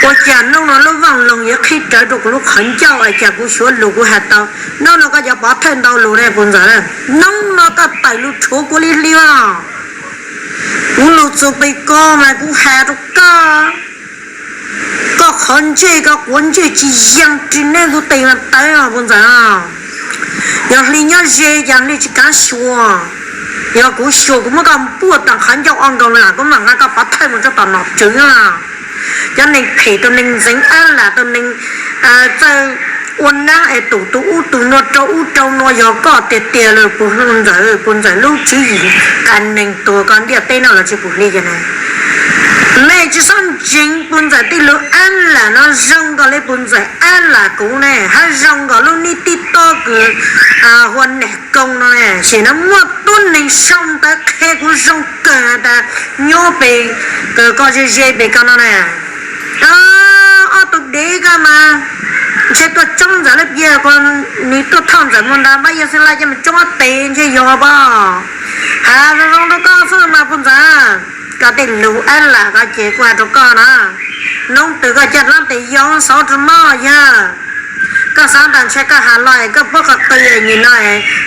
ua cas hnub no lub vaaj loog yuav qhib rawv rau kuv lub qhov ncauj, ua cas kuv suav lug kuv has tau. Hnub no koj cov pov thawj ntau lug ne puv ntxawg, hnub no koj tawm lug rhuav kuv li hli os. Kuv lug txug pem ko mas kuv has rau koj, koj qhov ntsej koj quav ntsej tsis yeej ris neb kuv tes mas tawv os puv ntxawg. Yog hli nyob ze cas hli tsis kav xyuas. Yog kuv xyuas kuv muab koj puaj tas qhov ncauj o nkaus lam kuv mam nqa koj pov thawj mus rau tom nom tswv. Cov neeg phem, tus neeg ntxeev ab lam, tus neeg txawj ua naab es tus ub tus nuav rau ub rau nuav yog koj tiag tiag lawm puv ntxawg, puv ntxawg lub tswv yim qa neeg tuag koj ntiaj teb no los tsis pum hli kiag na. Nej tsis xob ntseeg puv ntxawg tej lug ab lam no zoo nkaus li puv ntxawg ab lam kuv ne, hab zoo nkaus lub nib tib tob kws hu ua Nam Koo no ne, tam sim no muaj tuab neeg sau ntawv qhia kuv zoo kawg has tas nyob pem koj ze ze pem koj no na. Ob tug dev koj mas ntshe tuaj tsoob ntxawm lawm, yog nws tuaj thauj ntxawm mus nrad pab yawg Xeeb Laj coj mus tsoob ob tes ntshe yog pab. Has zoo zoo rau koj xwb mas puv ntxawg, koj tej lug ab lam ko ces kuv has rau koj na, noob twg koj coj dlaab tes yau xauv rau mog yog. Koj xaav tas ntshe koj has los es koj puab qw qw nim no,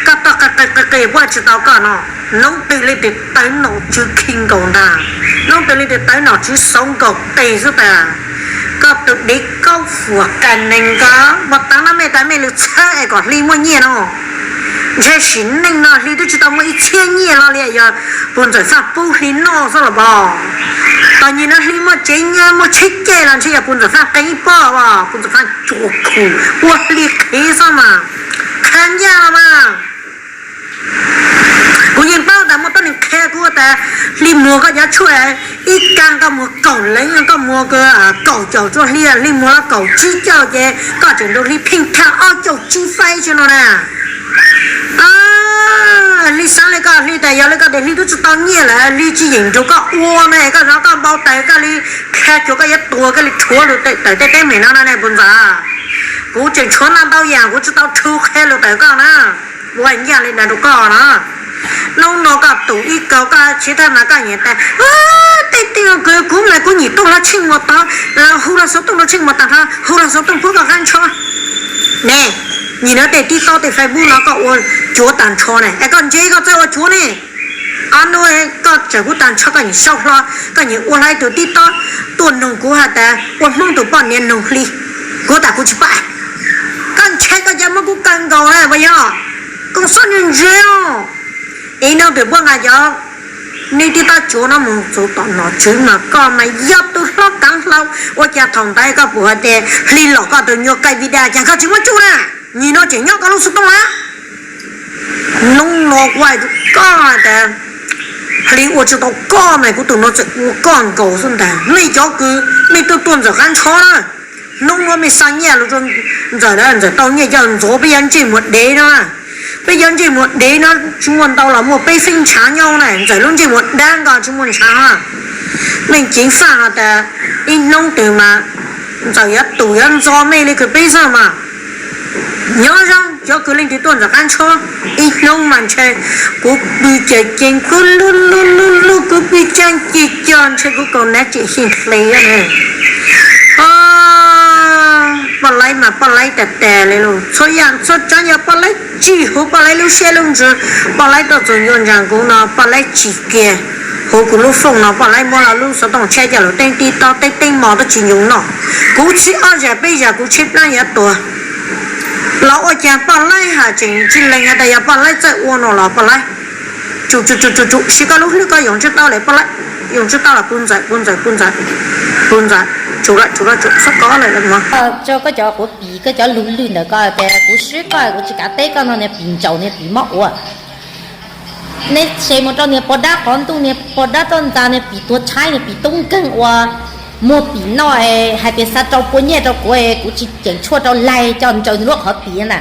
koj tuaj qw qw qw qw puab tsis tau koj no. Noob twg leej twg tawv nom tswv khi nkaus ntag, noob twg leej twg tawv nom tswv xauv nkaus tes xwb tas. Koj tus dev kaub fuam qa neeg ko, mus tav no mej tas mej lug txhawb es kom hli muaj nyiaj no. Ntshe sim neej no hli twb tsis tau muaj ib txhiab nyiaj los li, yog puv ntxawg Faaj pub hli noj xwb los pab. Tog nyim no hli muaj tsev nyob muaj tsheb caij los ntshe yog puv ntxawg Faaj qee ib pob, puv ntxawg Faaj tsuas khum ua hli qhev xwb mas. Qha ncaj los mas. Kuv yeej paub tas muaj tuab neeg qhia kuv tas hli muag koj cov tshuaj, ib kag koj muag kaum leev, koj muag kaum caum txuj hli, hli muag los kaum tsib caug ces koj tseem nrug hli pheej thaj ob caug tsib faib tsi no na. Hli xaav le koj hli tas yog le koj tes hli twb tsis tau nyiaj lawm, hli tsis yeem nrug koj ua ne, koj zov koj npau taws koj li, qhia cuag koj yuav tuag koj li rhuav lug tawm tej teeb meem no na ne puv ntxawg. Kuv tseem tshuav ntau ntau yaam kuv tsis tau rhu qhia lug tawm koj na. Ua ncaj li ntawd rau koj na. Nub no koj tus ib kaug koj tsis thaj mas koj nyiam tas tej tij kws kuv mas kuv nyim tuaj hlo tsheej muag tod, hu hlo xuv tooj rau tsheej muag tag hlo, hu hlo xuv tooj puab koj qab ntsho ne. Nyim no tej tib tob tej Facebook no koj ua cuav tag nrho ne, es koj ntse koj txawj ua cuav ne. Ob nub koj tseem kuv tag nrho koj nyiam sau hlo, koj nyiam ua hlo ib tug tib tob tuaj noog kuv has tas ua Hmoob tus poj niam noog hli, kuv tas kuv tsis pab. Koj ntshai koj ca muab kuv kaw nkaus na puas yog? Koj xob ntse ntse os. Ib hnub twg puab nqa cov neb tib tob cuav no mus txug tom nom tswv mas koj mas yog tus hlob kaav hlau. Ua cas thaum ntawd koj pum hais tias hli lom koj tus nyuag kaij video cas koj tsis muab tsuj na? Nyim no tseem nyob koj lub xuv tooj na. Nub no kuv hais rau koj tas hli ua tsis tau koj mas kuv tus no txawm ua koj nkaus xwb ntag. Mej cov kws mej tuaj tuaj ntxawm qab ntsho na, nub no mej xa nyiaj lug rua ntxawm, ntxawm tau nyiaj coj ntxuav peb cov ntsej muag dev no. Peb cov ntsej muag dev no tsis muaj ntau los muaj peb feeb ntshav nyob na, ntxawm lub ntsej muag dab nkaus tsis muaj ntshav. Mej ceev faj has tas ib hnub twg mas Ntxawm yuav tus yuav ntxo mej li kws peb zaj mas. Nyob zoo cov kws leej twg tuaj ntawm qab ntshob, ib hnub mas ntshe kuv pw ces ceev kub lug lug lug lug, kuv pw caag ci co ntshe kuv kaus nav tseem xyeej hle. Poj laib mas poj laib tas tas li lauj, txhua yaam txhua tsaav yog poj laib tsim huv poj laib lub siab lub ntsws. Poj laib tuaj txug ncua ntsaam kuv no poj laib tsim kiag huv kuv lub fooj no, poj laib muab lub xov tooj tshaib coj lug teeb tib tob teeb teeb mos tuaj tsis ncuv noj. Kuv txhib ob zag peb zag kuv tshaib plab yuav tuag los ua caag poj laib has tseem tsis lees has tas yog poj laib txawj ua no los poj laib. Tsum tsum tsum tsum tsum, siv koj lub hlwb koj yoov tsib taub le poj laib, yoov tsib taub los pub ntxawm pub ntxawm pub ntxawm pub ntxawm, tsum lawm tsum lawm tsum, txhob kov lawm lawm mog. Tso koj cov quav pim koj cov lug lwj ntawm koj tias kuv swb koj kuv tsis kav teb koj no niag pim ntsaum niag pim mob ua. Neb se mus rau niag pog dab qhov ntuj niag pog dab toj ntxas niag pim tuag tshaib niag pim tub nkeeg ua muag pim noj hais tias xa rau pua nyiaj rau kuv, kuv tsis ceem tshuaj rau laig coj ntsaws lub qhov pim na.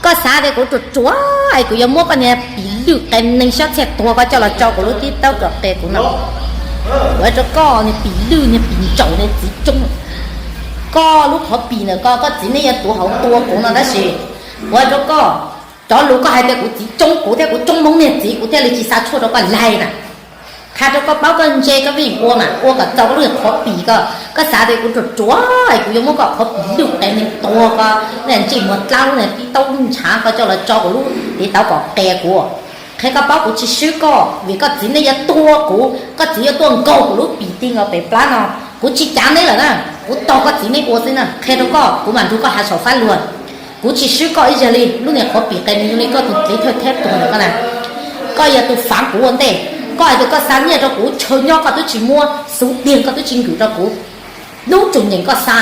Koj xav tias kuv ruam ruam es kuv yuav muab koj niag pim lwj qe neeg xyob txhiaj tuag koj coj los tso kuv lub tib taub kom qia kuv no. Kuv hais rau koj niag pim lwj niag pim ntsaum niag txiv tsoob, koj lub qhov pim ntawm koj koj txiv neej yuav tuav hauv tua kuv no tab sis kuv hais rau koj, cov lus koj hais tias kuv txiv tsoob kuv thiab kuv tsoob Hmoob niag txiv kuv thiaj li tsis xa tshuaj rau koj laig na. Qha rau koj paub koj ntse koj vij ua mas ua kom txaus koj lub qhov pim ko. Koj xav tias kuv ruam ruam es kuv yuav muab koj qhov pim lwj qe neeg tuag ko, lub niag ntsej muag dlab lub niag tib taub ntshav ko coj los tso kuv lub tiv tauv kom qia kuv. Qhia koj paub kuv tsis swb koj vim koj txiv neej yuav tuag kuv, koj txiv yuav tuaj nkaug kuv lub pim ti nkaus pem plab no. Kuv tsis cav neb lawm na, kuv tog koj txiv neej ua xwb na. Qhia rau koj kuv mam nrug koj has saum fab luag. Kuv tsis swb koj ib zag li, lub niag qhov pim qe neeg li koj tus txiv thawj thab tuag ntawm koj na. Koj yog tus faav kuv ua ntej, koj hais tias koj xa nyiaj rau kuv chaw nyob koj twb tsis muab, xuv tiag koj twb tsis nkwm rau kuv. Hnub tsuam nyeem koj xa,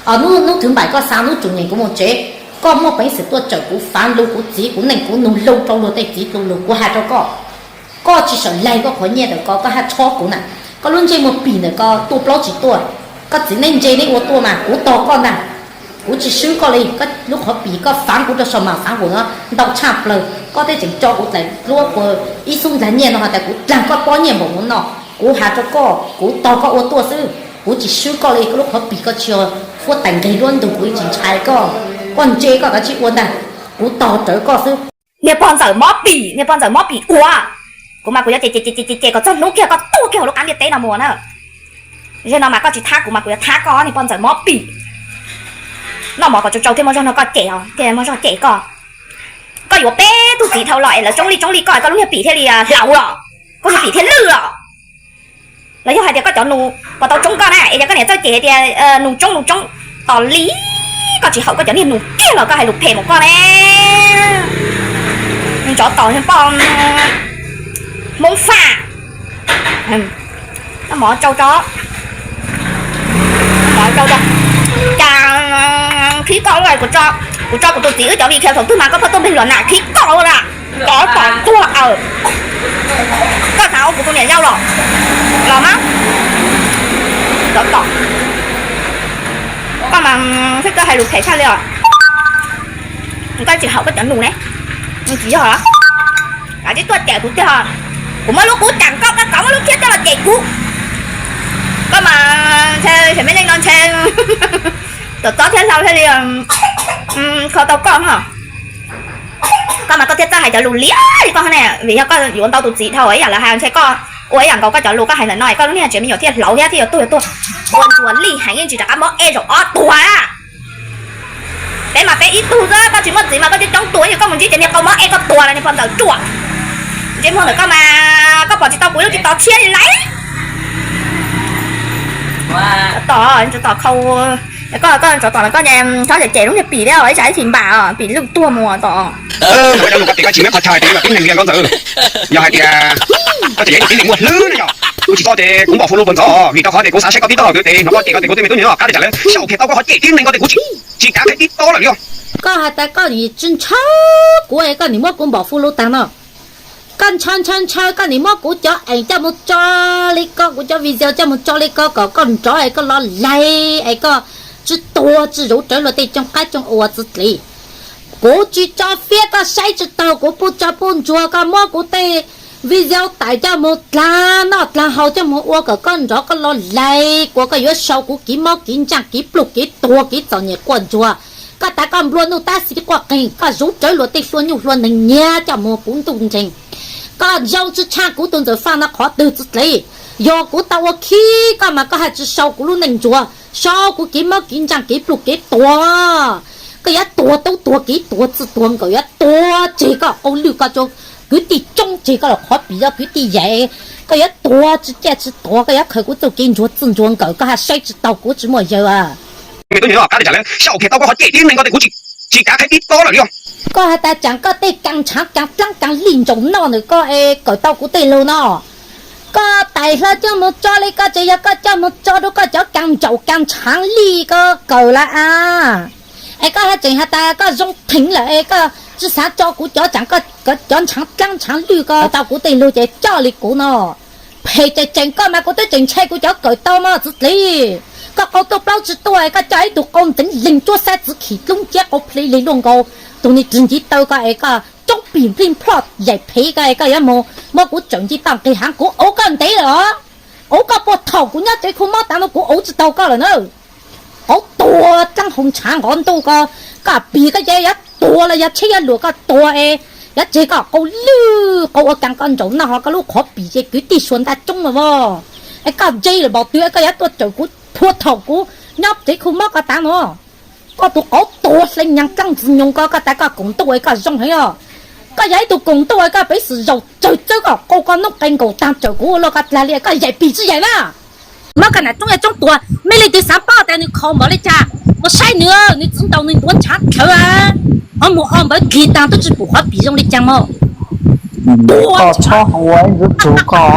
hnub thwv npaim koj xa, hnub tsuam nyeem kuv mus tsev. Koj muaj peev xwm tuaj tsawm kuv faav lug kuv txiv kuv neej kuv nug lug rau luag tej txiv tu lug kuv has rau koj. Koj tsis sawm laig koj qhov nyiaj ntawm ko koj haj tshob kuv na. Koj lub ntsej muag pim ntawm ko tuaj plaub tsis tuaj. Koj txiv neej ntse neb ua tuaj mas kuv tog koj ntag. Kuv tsis swb koj li, koj lub qhov pim koj faav kuv rau saum mas faav kuv no ntau tshaj plaws, koj thiaj tseem tso kuv dlaim duab ua ib xub ntag nyiaj no has tas kuv dlaag koj pob nyiaj npaum no no. Kuv has rau koj, kuv tog koj ua tuaj xwb, kuv tsis swb koj li, koj lub qhov pim koj tsis yog huab tais nqeg duab ntug kuv tsis ntshai koj, koj ntse koj kav tsij ua ntag, kuv tog rawv koj xwb. Niag pog ntxawm mob pim, niag pog ntxawm mob pim ua, kuv mas kuv yuav cem cem cem cem cem kom txog hnub kiag koj tuag kiag hauv lub qab ntiaj teb no mus na. Zaum no mas koj tsis thab kuv mas kuv yuav thab koj, niag pog ntxawm mob pim. Noj mov kom tsau tsau thiaj muaj zog nrog koj cem os, thiaj muaj zog cem koj. Koj yuav peb tug txiv dhau los es lawv tsoob li tsoob li koj es koj lub niag pim thiaj li hlauv los, koj niag pim thiaj lwj los. Los yog hais tias koj cov nus puas tau tsoob koj na, es yog koj niam txawj cem tias nus tsoob nus tsoob, tos li koj tsis haum koj cov niag nus kiag los koj hais lus phem mus koj ne. Ntsov tom poj Hmoob Faj. Mov tsau tso, mov tsau tso. Cas qhib koj, kuv tso kuv tus txiv wb cov video thaum twg mas koj pheej tuaj npeg luag nam qhib koj ua na. Tsov tom tuag aws. Koj xav ua kuv tus niam yau los, los mas. Tsov tom. Koj mas thiab koj hais lus phem tshaj li os. Koj tsis haum koj cov nus ne. Tsis yog los, koj tsis tuaj cem kuv tiag. Kuv muab lub kub cam koj, koj muab lub tshiab coj los cem kuv. Koj mas ntshe me neej no ntshe tom txob thiab hlau thiaj li kho tau koj. Koj mas koj thiaj txawj hais cov lus liab li koj ne, vim yog koj yuav ntau tus txiv dhau ib yam lawv hais, ntshe koj ua ib yam nkaus koj cov lus koj hais ntawm no es koj lub niag tsev me nyuam thiaj hlauv thiab thiaj yuav tuag yuav tuag. Ua ntsuas li heev yeej tsis rov qab mob ej zaum ob tuag. Peb mas peb ib tug xwb, koj tsis muaj txiv mas koj coob coob tuag, yog koj mus ntsib cov niag qau mob ej koj tuag los niag pog ntxawm ruam. Ntsej muag ntawm koj mas koj pom tsis tau kuv ib lub tsis tau tshiab li lauj. Tom, tom khau, koj koj tsov tom koj txhob cem lub niag pim thiab ib tsam ib txhis npam pim lwj tuag mus tom. Koj tsis muab qhov chaw ces pib neeg li koj ntxawm. Yog hais tias koj tseem yog ib tug tib neeg muaj hlwb na yog, kuv tsis txo ces kuv npom fu lus puas ntxov, vim rau qhov tias kuv xav saib koj tib toj hauv twg ces hnov koj cem koj ces kuv tej me tub me nyuam qab li cas lawv sau kiag tau koj qhov cem tib neeg ko ces kuv tsis kav qhia tib toj lawm li os. Koj has tas koj nim tsis ntshaw kuv es koj nim muab kuv npom fu lus taag no. Koj ntshaw ntshaw ntshaw koj nim muab kuv cov eem coj mus tso li ko, kuv cov video coj mus tso li ko kom koj nrov es koj los laig es koj tsi tuag tsi zuv rawv luag tej cooj qaib cooj ua txwv dliv. Kuv tsis tso fiab koj saib tsis taug kuv puj tso puj ntsuag koj muab kuv tej Video tais coj mus dlaag noj dlaag haus, coj mus ua kom koj nrov koj lov lais, kuas koj yuav sau kuv kiv mob kiv ntsaaj kiv pluj kiv tuag kiv txom nyem quaj ntsuag. Koj tas koj nplua nuj tab xis quaj qeeg, koj zuv rawv luag tej hlua nyuj hlua neeg nyiav coj mus puv ntuj nreeg. Koj zoo tsi tshaj kuv tus ntxawm Faj no qhov twg txiv dlev. Yog kuv tau ua khib koj mas koj haj tsi sau kuv lub neej ntsuag, sau kuv kiv mob kiv ntsaaj kiv pluj kiv tuag. Koj yuav tuag tub tuag kiv tuag txwj tuag nkawm, yuav tuag tseg koj qau lwj koj cov kwv tij coob tseg koj los qhov pim cov kwv tij yaim. Koj yuav tuag tsi caj tsi tuag, koj yuav khaws kuv txuj kev ntsuag txwj ntsuag nkawm, koj haj saib tsi taug kuv tsis muaj yawg a. Xyaum kiag tau koj qhov cem tib neeg ko tes kuv tsis kav qhib tib tob lawm li os. Koj has tas tsaam koj tej kaas tshaav kaas dlaab kaas lij ntsaum noj ntawm koj es kawm tau kuv tej lug no. Koj tais hlo coj mus tso li koj tseem yog koj coj mus tso rau koj cov kaas ntsaum kaas tshaav lij ko kawm lawm a. Es koj haj tseem has tas koj zoo theem lawm es koj tsi xav tso kuv cov tsaam, cov tshaav dlaab tshaav lwj ko tau kuv tej lug ces coj li kuv no. Phem tseem tseem koj mas kuv twb tseem ntshai kuv cov kawm tau mas txiv dlev. Koj qau tuaj plaub tsi tuaj, koj coj ib tug qau ntxeev leeg cuab xab txiv khim dlub nciab qau plhe lig luaj nkaus, tug ni rig nciv taw ko es koj coob pim nplij nplhoj yaim phem ko es koj yuav mus muab kuv tsawm nce toj nqig haav, kuv auv koj ntev lawm os. Auv koj puag thaum kuv nyob tsev khu mob tav no kuv auv tsi taug koj lawm na. Qauv tuag dlaab hau ntshaav nqov ntuj ko, koj pim koj ces yuav tuag los yog tsheb yuav luam koj tuag es yuav tseg koj qau lwj qau ua kaas koj ntsaum noj ho koj lub qhov pim ces kwv tij suav ntaj coob mas vos. Es koj ntse lawm npaum twg koj yuav tuaj tsawm kuv puag thaum kuv nyob tsev khu mob ko tav no. Koj tus qauv tuag hle nyaag dlaab ntxwv nyoog ko, koj tas koj koom ntuj es koj zoo heev os. Koj yog ib tug koom ntuj es koj peev xwm zaum tsawg txawb koj qau koj noob qee nkaus taag tsawm kuv ua luaj koj dlaag li koj yaim pim tsi yaim na. Muab koj nam roob yog coob tuag, mej leej twg xaav paub tas nws khaus npaum li cas, mus saib nws, nws txiv nraus nws ntuav ntshaav dlhawv, qhov muag o npawv dlig taag tub tsi pum qhov pim zoo li cas mog. Koj txhob ua ib ntxwv tug koj.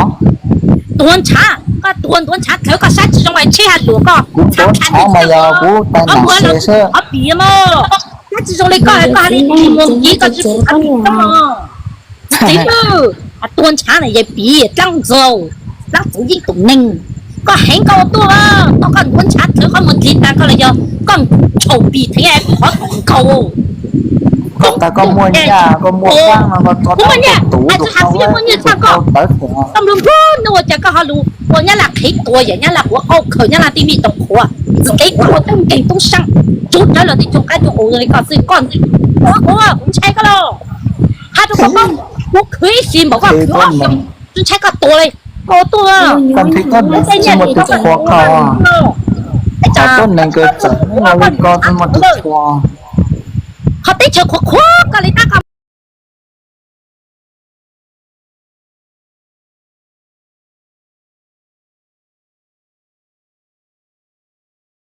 Tuav ntshaav, koj tuav ntuav ntshaav dlhawv koj saib tsi zoo es tsheb haj luam koj, kuv tuav ntshaav mas yog kuv tais nam se xwb. Qhov pim mog, saib tsi zoo li koj, koj haj li tig muag kiv koj tsi pum qhov pim mog. Txiv, tuav ntshaav na yog pim dlaab ntxaug, dlaab txwv yeeb tum neeg. Koj heev koj ua tuaj, koj ntuav ntshaav dlhawv qhov muag dlig taag koj los yog koj tshau pim theev qhov pim nkaus. Koj tas koj muaj nyaj, koj muaj qaab no koj tso dab tuaj tus rau kuv, kuv tau tawv thiab. Koj nplua nplua nuj ua cas koj ho lug ua Nyab Laj qhev tuag yam Nyab Laj quav qau khaws Nyab Laj tej mej toom qhuav, txwv kev tuag tub nkeeg tub saab, tsuv rawv luag tej tug qaib tug qus li koj xwb koj. Kuv, kuv ntshai koj los, has rua koj paub, kuv khwv ib si npaum koj khwv ob xyoo, tsi ntshai koj tuag li. Koj tuaj, koj nrhiav tuab neeg tsi muaj tug qhuas koj, koj tuab neeg kws txawm muaj li koj tsi muaj tug qhuas. Qhov teb chaws qhuav qhuav koj li tab koj